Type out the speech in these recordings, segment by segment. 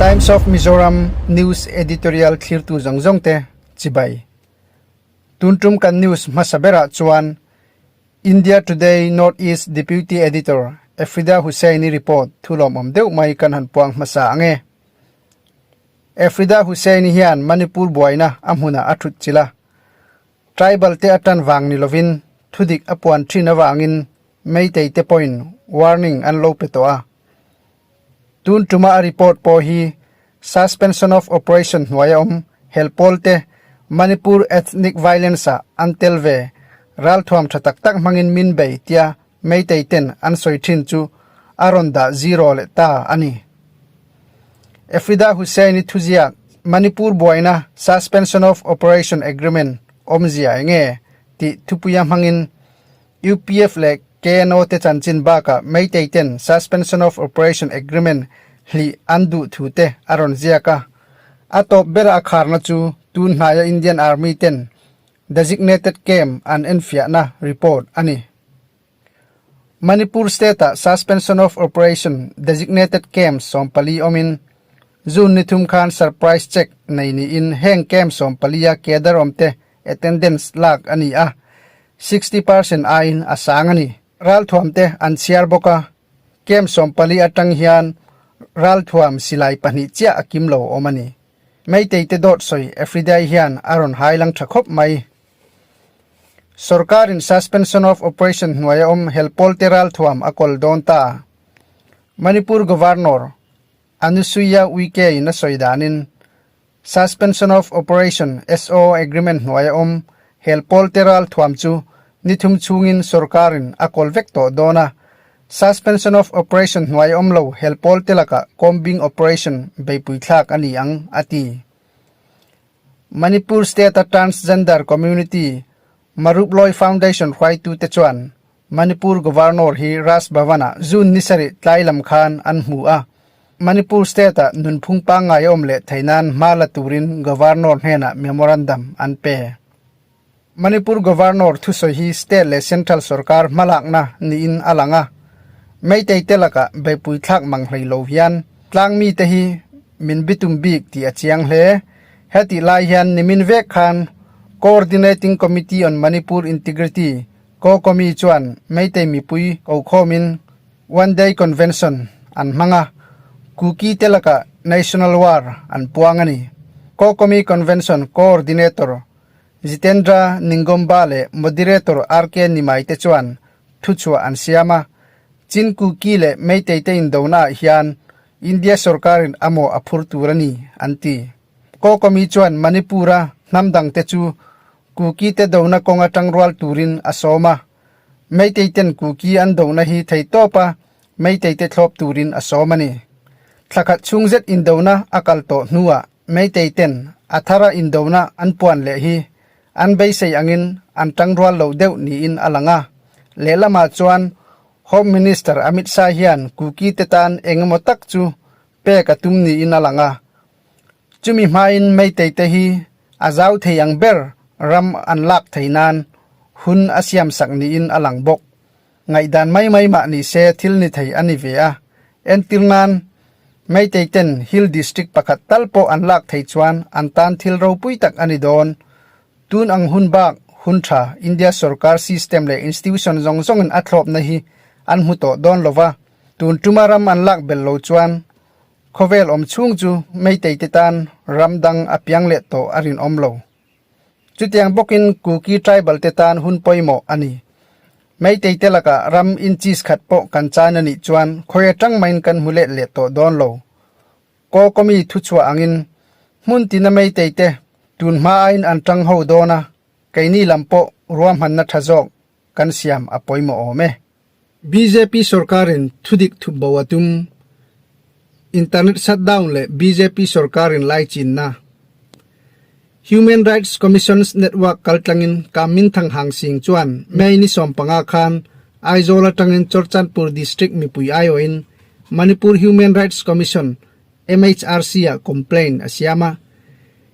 Times of Mizoram News Editorial thlirtu zawng zawng te chibai. Tun tum kan news hmasa berah chuan India Today North East Deputy Editor Afrida Hussain-i report thu lawmawm deuh mai kan han puang hmasa ang e. Afrida Hussain-i hian Manipur buaina a hmunah a thut chilh a. Tribal te atan vang ni lovin thudik a puan thin avangin Meitei te pawhin warning an lo pe tawh a. Tun tuma a report pawh hi Suspension of Operation hnuaia awm helpawl te Manipur ethnic violence ah an tel ve ralthuam tha tak tak hmangin min bei tia Meitei ten an sawi thin chu a rawn dah zero leh ta a ni. Afrida Hussain-i thuziak Manipur buaina Suspension of Operation Agreement awmzia enge tih thupuia hmangin UPF leh KNO te chanchin bakah Meitei ten Suspension of Operation Agreement hlih an duh thu te a rawn ziak a. A tawp bera a kharna chu tun hnaia Indian Army ten Designated Camp an enfiahna report a ni. Manipur State-ah Suspension of Operation Designated Camp 14 awmin June ni thum khan surprise check nei niin heng camp 14-a cadre awmte attendance lak a ni a, 60% aiin a sang a ni. Ralthuam te an chhiar bawk a, camp 14 atang hian ralthuam silai pahnih chiah a kim lo awm a ni. Meitei te dawt sawi Everyday hian a rawn hai lang tha khawp mai. Sorkarin suspension of operation hnuaia awm helpawl te ralthuam a kawl dawn ta. Manipur Governor Anusuiya Uike in a sawi danin Suspension of Operation, SO, Agreement hnuaia awm helpawl te ralthuam chu ni thum chhungin sorkarin a kawl vek tawh dawn a. Suspension of Operation hnuaia awm lo helpawl te lakah combing operation beipui thlak a ni ang, a ti. Manipur State-a Transgender Community Maruploi Foundation hruaitute chuan Manipur Governor hi Raj Bhavan-ah June ni sarih tlai lam khan an hmu a. Manipur State-ah nunphung pangngai a awm leh theih nan hma la turin Governor hnenah memorandum an pe. Manipur Governor thusawi hi State leh Central sorkar hmalakna niin a lang a. Meitei te lakah beihpui thlak mang hlei lo hian tlang mite hi min bitum bik tih a chiang hle. Hetih lai hian nimin vek khan Coordinating Committee on Manipur Integrity Kokomi chuan Meitei mipui kokhawmin One Day Convention an hmang a, Kuki te lakah National War an puang a ni. Kokomi Convention Coordinator Jitendra Ningomba leh Moderator RK Nimai te chuan thuchhuah an siam a, Chin Kuki leh Meitei te indonaah hian India sorkarin a mawh a phur tur a ni, an ti. Kokomi chuan Manipur-a hnam dangte chu Kuki te dona kawng atang rual turin a sawm a, Meitei ten Kuki an dona hi thei tawp a, Meitei te thlawp turin a sawm a ni. Thla khat chhung zet indona a kal tawh hnuah Meitei ten a thara indona an puan leh hi an beisei angin an tang rual lo deuh niin a lang a. Lehlamah chuan Home Minister Amit Shah hian Kuki te tan engemaw tak chu pek a tum niin a lang a. Chumi hmain Meitei te hi a zau thei ang ber ram an lak thei nan hun a siamsak niin a lang bawk. Ngaihdan mai mai mah ni se thil ni thei a ni ve a. Entir nan, Meitei ten Hill District pakhat tal pawh an lak thei chuan an tan thil ropui tak a ni dawn. Tun ang hun bak hun tha India sorkar system leh institution zawng zawngin a thlawpna hi an hmu tawh dawn lo va, tun tuma ram an lak belh lo chuan Khawvel awm chhung chu Meitei te tan ram dang a piang leh tawh a rinawm lo. Chutiang bawkin Kuki tribal te tan hun pawimawh a ni. Meitei te lakah ram inches khat pawh kan chan a nih chuan khawi atang maiin kan hmu let leh tawh dawn lo. Kawkawmi thuchhuah angin hmun tina Meitei te tun hma aiin an tang ho dawn a, keini lam pawh ruahmanna tha zawk kan siam a pawimawh awm e. Bjp sorkarin thudik thup bo a tum. Internet shutdown leh bjp sorkarin lai chinna. Human Rights Commission's network kaltlangin Kamin Thanghang Singh chuan May ni 15 khan Aizawl atangin Churchandpur District mipui aiawhin Manipur Human Rights Commission, MHRC, ah complaint a siam a.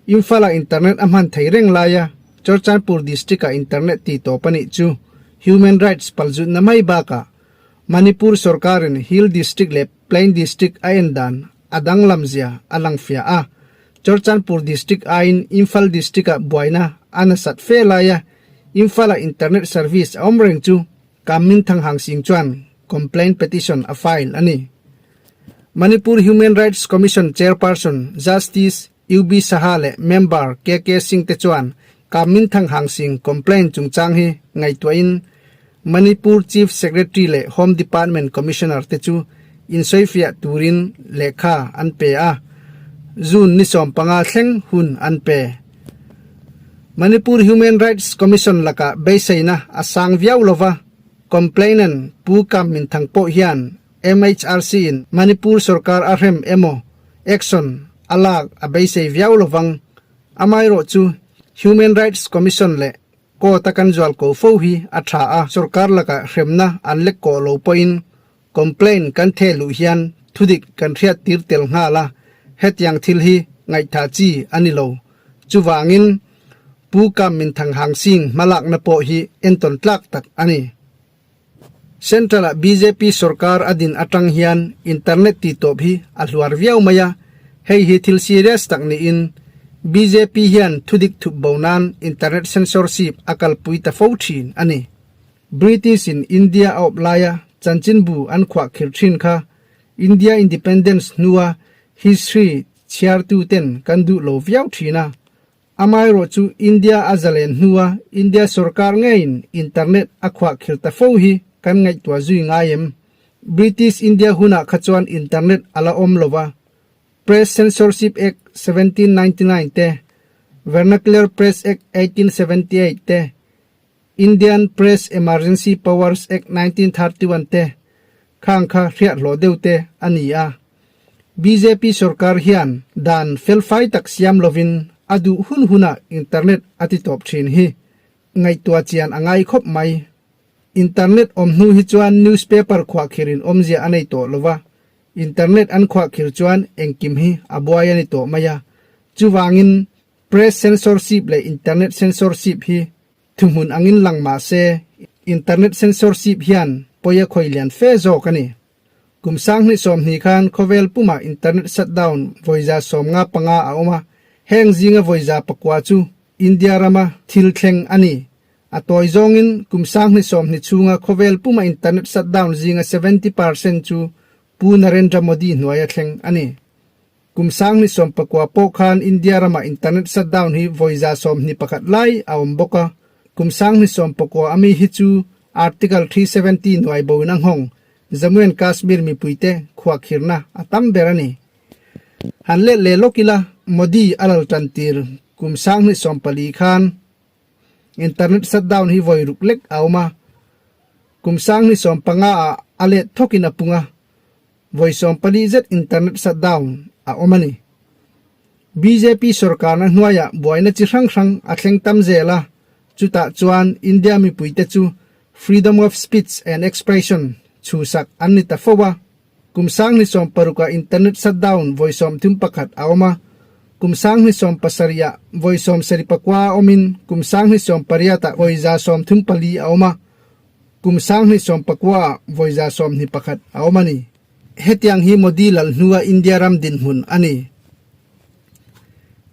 Imphal-ah internet a hman thei reng laia Churchandpur District-ah internet tih tawp a nih chu human rights palzutna mai bakah Manipur sorkarin Hill District leh Plain District a en dan a danglam zia a lang fiah a. Churachandpur District aiin Imphal District-ah buaina a nasat fe laia Imphal-ah internet service a awm reng chu Kammin Thanghang Singh chuan complaint petition a file a ni. Manipur Human Rights Commission Chairperson Justice UB Saha leh member KK Singh te chuan Kammin Thanghang Singh complaint chungchang hi ngaihtuahin Manipur Chief Secretary leh Home Department Commissioner te chu insawifiah turin lehkha an pe a, June ni 15 thleng hun an pe. Manipur Human Rights Commission lakah beiseina a sang viau lova, complainant Pu Kam Minthang pawh hian MHRC in Manipur sorkar a hrem emaw action a lak a beisei viau lovang. Amaherawh chu Human Rights Commission leh Court a kan zual ko fo hi a tha a, sorkar lakah hremna an lek kawh lo pawhin complaint kan theh luh hian thudik kan hriat tir tel nghal a, hetiang thil hi ngaihthah chi a ni lo. Chuvangin Pu Kam Minthang Hang Singh hmalakna pawh hi entawn tlak tak a ni. Central-ah bjp sorkar a din atang hian internet tihtawp hi a hluar viau mai a, hei hi thil serious tak niin bjp hian thudik thup bo nan internet censorship a kalpui ta fo thin a ni. British-in India a awp laia chanchinbu an khuah khir thin kha India independence hnua history chhiartuten kan duh lo viau thin a, Amaherawh chu India a zalen hnua India sorkar ngeiin internet a khuah khir ta fo hi kan ngaihtuah zui ngai em? British India hunah kha chuan internet a la awm lo va, Press Censorship Act 1799 te, Vernacular Press Act 1878 te, Indian Press Emergency Powers Act 1931 te khang kha hriathlawh deuh te a ni a. Bjp sorkar hian dan felfai tak siam lovin a duh hun hunah internet a ti tawp thin hi ngaihtuah chian a ngai khawp mai. Internet awm hnu hi chuan newspaper khuahkhir in awmzia a nei tawh lova, internet an khuahkhir chuan engkim hi a buai a ni tawh mai a. Chuvangin Press censorship leh internet censorship hi thuhmun angin lang mah se, internet censorship hian pawi a khawi lian fe zawk a ni. Kum 2020 khan khawvel pumah internet shutdown vawiza 55 a awm a, heng zinga vawiza pakua chu India rama thil thleng a ni. A tawi zawngin kum 2020 chhunga khawvel puma internet shutdown zinga 70% chu Pu Narendra Modi hnuaia thleng a ni. Kum 2019 pawh khan India ramah internet shutdown hi vawi 21 lai a awm bawk a. Kum 2019 ami hi chu Article 370 hnuai boin a nghawng Jammu and Kashmir mipuite khuahkhirna a tam ber a ni. Han let leh lawk ila, Modi a lal tan tir kum 2014 khan internet shutdown hi vawi ruk lek a awm a. Kum 2015 ah a let thawkin a pung a. Vawi 40 zet internet shutdown a awm a ni. Bjp sorkarna hnuaiah buaina chi hrang hrang a thleng tam zel a, chutah chuan India mipuite chu freedom of speech and expression chhusak an ni ta fo a. Kum 2016 ah internet shutdown vawi 31 a awm a, kum 2017 ah vawi 74 a awmin kum 2018 ah vawi 134 a awm a. Kum 2019 ah vawi 21 a awm a ni. Hetiang hi Modi lal hnua India ram dinhmun a ni.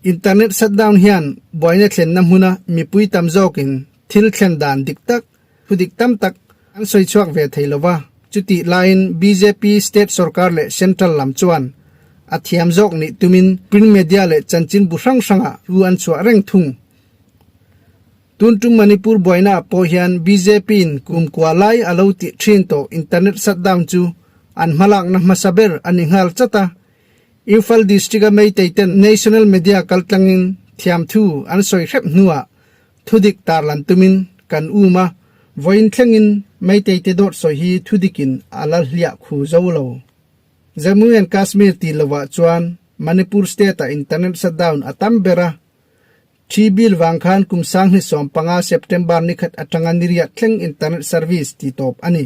Internet shutdown hian buaina thlenna hmuna mipui tam zawkin thil thlen dan dik tak, thu dik tam tak an sawi chhuak ve thei lova. Chutih laiin bjp state sorkar leh central lam chuan a thiam zawk nih tumin print media leh chanchinbu hrang hrangah thu an chhuah reng thung. Tun tum Manipur buaina ah pawh hian bjp in kum kua lai a lo tih thin tawh internet shutdown chu an hmalakna hmasa ber a ni nghal chat a. Imphal district a Meitei ten national media kaltlangin thiamthu an sawi hrep hnuah thudik tarlan tumin kan um a, vawiin thlengin Meitei te dawt sawi hi thudikin a la hliah khu zo lo. Jammu and Kashmir tih lovah chuan Manipur state ah internet shutdown a tam ber a, Thi bil vang khan kum 2015 September ni khat atanga ni riat thleng internet service ti tawp a ni.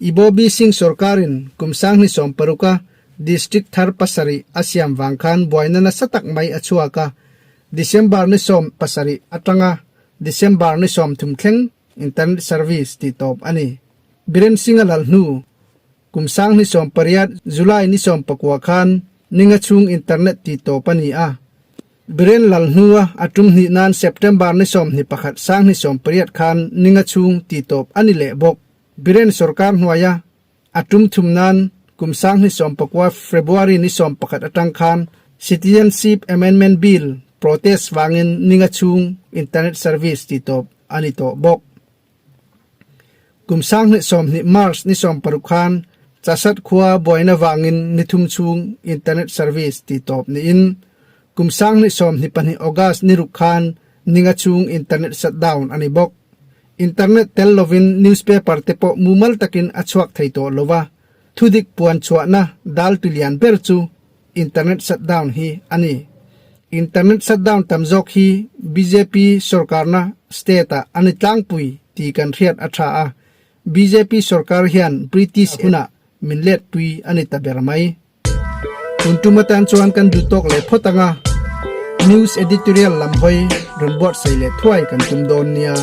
Ibobi Singh sorkarin kum 2016 a district thar pasarih a siam vang khan buaina nasa tak mai a chhuak a, December ni 17 atanga December ni 30 thleng internet service ti tawp a ni. Biren Singh a lal hnu. Kum 2018 July ni 19 khan ninga chhung internet tih tawp a ni a. Biren lal hnua a tum hnih nan September ni 21 2018 khan ninga chhung tih tawp a ni leh bawk. Biren sorkar hnuaia a tum thum nan kum 2019 February ni 11 atang khan Citizenship Amendment Bill protest vangin ninga chhung internet service tih tawp a ni tawh bawk. Kum 2020 March ni 60 khan Chasat khua buaina vangin ni thum chhung internet service tih tawp niin kum 2022 August ni ruk khan ninga chhung internet shutdown a ni bawk. Internet tel lovin newspaper te pawh mumal takin a chhuak thei tawh lo va, thudik puan chhuahna dal tulian ber chu internet shutdown hi a ni. Internet shutdown tam zawk hi bjp sorkarna state-ah a ni tlangpui tih kan hriat a tha a, bjp sorkar hian British hunah min letpui a ni ta ber mai. Tun tum atan chuan kan duh tawk leh phawt ang a, news editorial lam hawi rawn buatsaih leh thuai kan tum dawn nia.